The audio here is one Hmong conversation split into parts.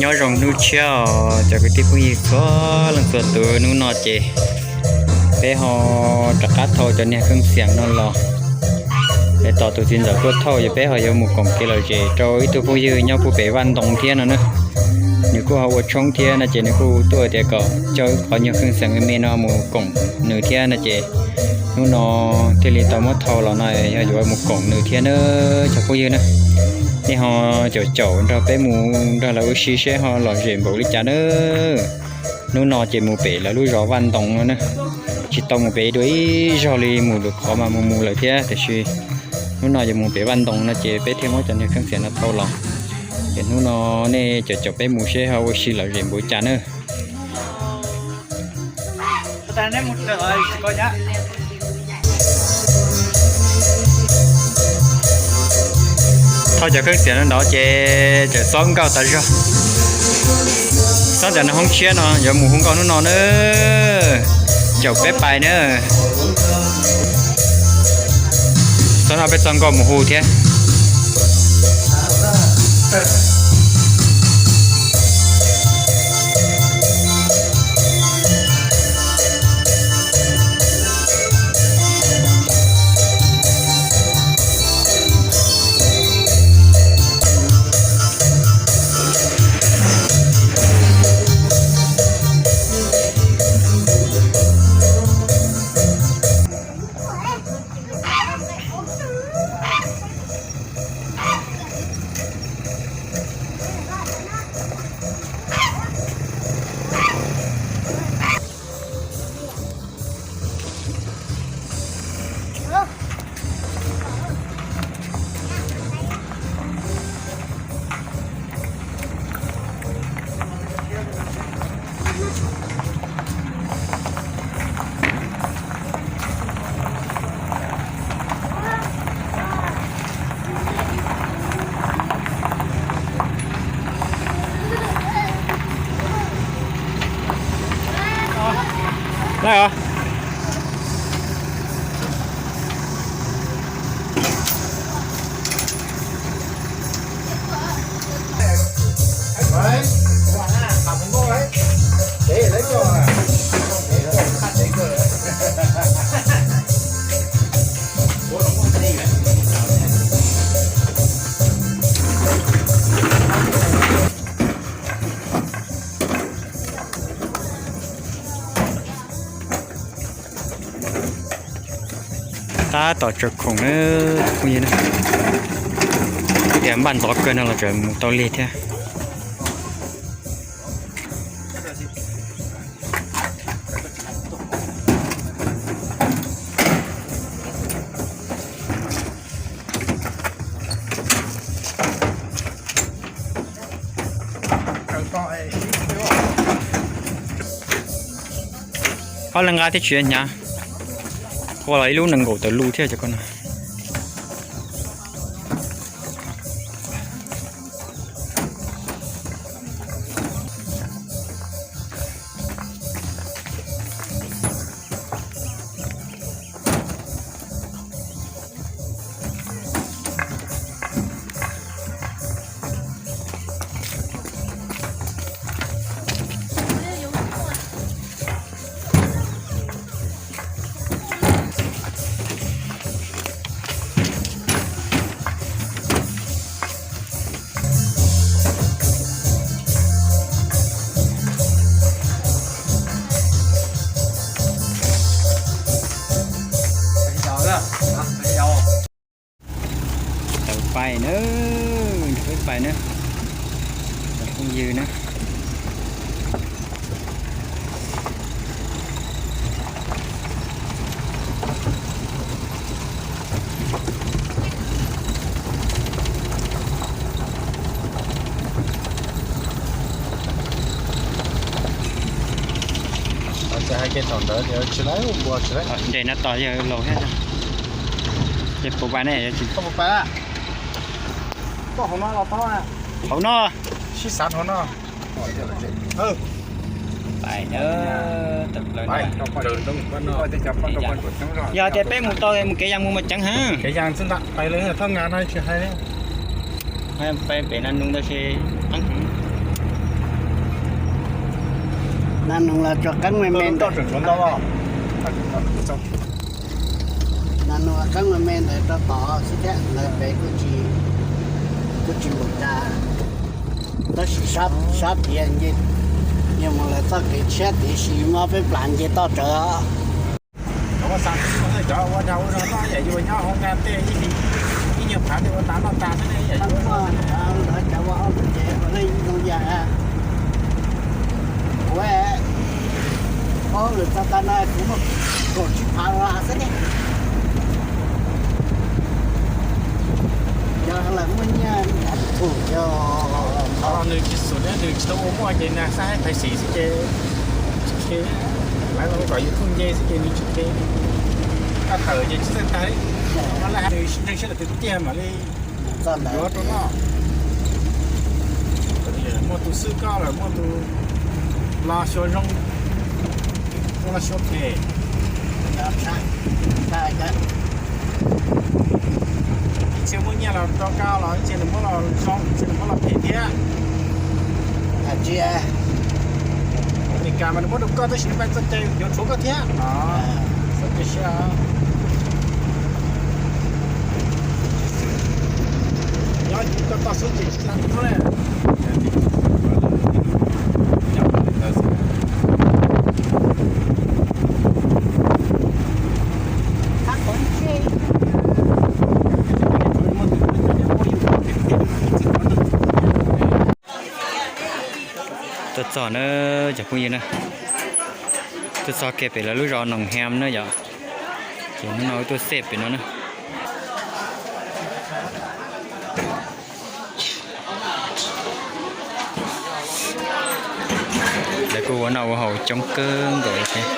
Nyob zoo hnub tshiab os cov kwv tij phooj ywg txhua leej txhua tus, hnub no ces peb ho rov qab thauj cov niag kheej xiam no los. Es tos tus txiv ntxawm tuaj thauj ces peb ho yuav mus koom kev lom zem rau ib tug phooj ywg nyob puag pem vaj ntoo thiab no na. Nws kuj ho ua tshoob thiab no ces nws kuj tuaj tias kom coj wb qhov nyuag kheej xiam me me no mus koom nws thiab no ces hnub no thiaj li tau muab thauj los no yog yuav mus koom nws thiab na cov phooj ywg na. Nej ho caum caum nrog peb mus nrog lawv ua si seb ho lom zem npaum li cas na. Hnub no ces mus pem lawv lub zos vaj ntoo no na. Tsis tau mus pem dua ib zaug li, mus lwm qhov mas mus mus lawm thiab, tiam sis hnub no yuav mus pem vaj ntoo no ces peb thiaj muab cov niag kheej xiam no thauj los. Ces hnub no nej caum caum peb mus seb ho ua si lom zem npaum cas na. Thauj cov kheej xiam no ntawd ces tseem xob nkauj tas zog. Xob cov no hoob tshiab no yuav mus hu nkauj hnub no na. Caum peb pais na. Xob no peb txog nkauj mus hu thiab. Tab tom tsaws khoom na, phooj ywg na. Tias npaj ntxov kawg no los tseem mus tau lig thiab. Ob leeg nqa thiab tsis hnyav, ua los ib lub nees nkaum tawm lus thiab cov ko no. Tawm pais na, nrog peb pais na, cov phooj ywg na. Thaum ntawd tsis laib npua tsis laib. Nres no tos yawg laus thiab. Ces puas pais ne? Koj puas pais? Koj hauv no los tau. Hauv no. Sib xav hauv no. Pais na, tawm plaws na. Yog tias peb mus tau mus kev yas mus mas ceev heev. Kev yas xwb ntag, pais lawm thaj nga no tsis hais li. Pais pem Nas Noog ntawd ces qeeb heev. Nas Noog los tsuas qeeb me me ntawm. Nas Noog qeeb me me ntawm rau tod xwb thiab, lawv pem kuj tsis npaum cas. Tab sis sab tias nce, nce mus lawv txoj kev tshiab tiam sis mob peb plam nce toj rawv os. Cov ua xav xwb, cov ua dag ua zog noj yam yuav nyob hauv nqaa tej ib hlis ib nyuag phav tej ua tas noj tas xwb ne yam yuav. Cov ua hauj lwm ces ua lawv ib ntoo yam. Kuv, kuv hauj lwm txog tag no kuv muaj kaum tsib phav las xwb ne. Yog lawv muaj nyiaj thum yog qhov los nws tsis xum thiab nws tsis tau ua muaj ces nag xab haib phais xim xwb ces tsis khe. Lawv los kom YouTube nce xwb ces nws tsis khe. Kaj tawm ces tsis txawj tag li. Nws ntseeg siab lawm tiag tiag mam li yuav rau noj. Muaj tus xwb koj lawm muaj tus los xyuas zoo, los xyuas phem. Ib txhia muaj nyiaj los rau koj los ib txhia nws muab los zoo, ib txhia nws muab los phem thiab. Meskas mas nws muab rau koj tab sis nws pab txoj cai yuav tshuav koj thiab. Txoj cai siab. Nyob koj toj xub ces tsis tau hnub na. Tuaj txog na cov phooj ywg na, tuaj txog kiag pem lawv lub zos Noom Heem na yom, ces hnub no wb tuaj xej pem no na. Lawv kuj ua noj ua haus coob kawg nkaus li thiab.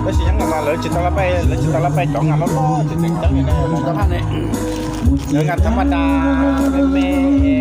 Tab sis nyob no mas lawv tsis tau lab paj, lawv tsis tau lab paj cov ngas loj loj tseem ceeb li na. Lawv ngas thab maj das me me,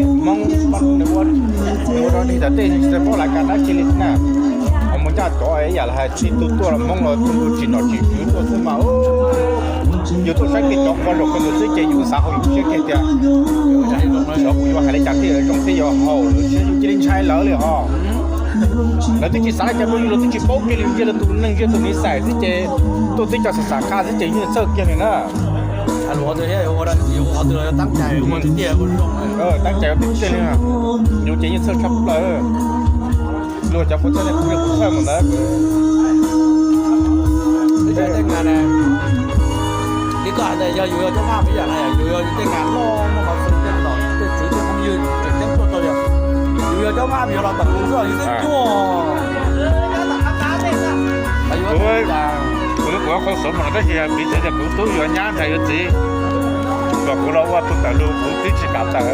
Hmoob nws ua, nws ua rau li tom tej tsis tau paub lawv ngas dab tsi li xwb na. Ho mus ncaj cov ib yam li hais txij tug tuaj los Hmoob los tug tsis nom tsis tswv tuaj xwb mas, yus tuaj saib kiag cov qhov zaum kawg nkaus xwb ces yus xav hauv yus siab kiag tias, xyov kuv yuav hais li cas thiaj zoo thiaj yuav haum lawv siab, yus cia li ntshai lawv li hos. Lawv twb tsis xav li cas rau yus, lawv twb tsis paub kiag li, cia li tus neeg ntsia tus niv xais xwb ces tuaj tib co xav xav qha xwb ces yeej txhawj kiag li na. Tab cas tiag tiag li, yus ces yeej txhawj tshaj plaws. Luag cov kuv txhawj, kuv kuv txhawj mus ntawd. Li koj hais ntawd yog yus yog Cob Mab ib yam na, yus yog tej ngas loj muaj qhov xwm tej nom tej tswv tej phooj ywg tseem ceeb tuaj rau yog, yus yog Cob Mab yus los tawm mus xwb yus twb cuag. Kuv, kuv, kuv qhov xov mas tab sis piv txwv tias kuv tub yuav nyab ntag yuav txiv, kom kuv los ua tus tawm lug kuv twb tsis kam tawm.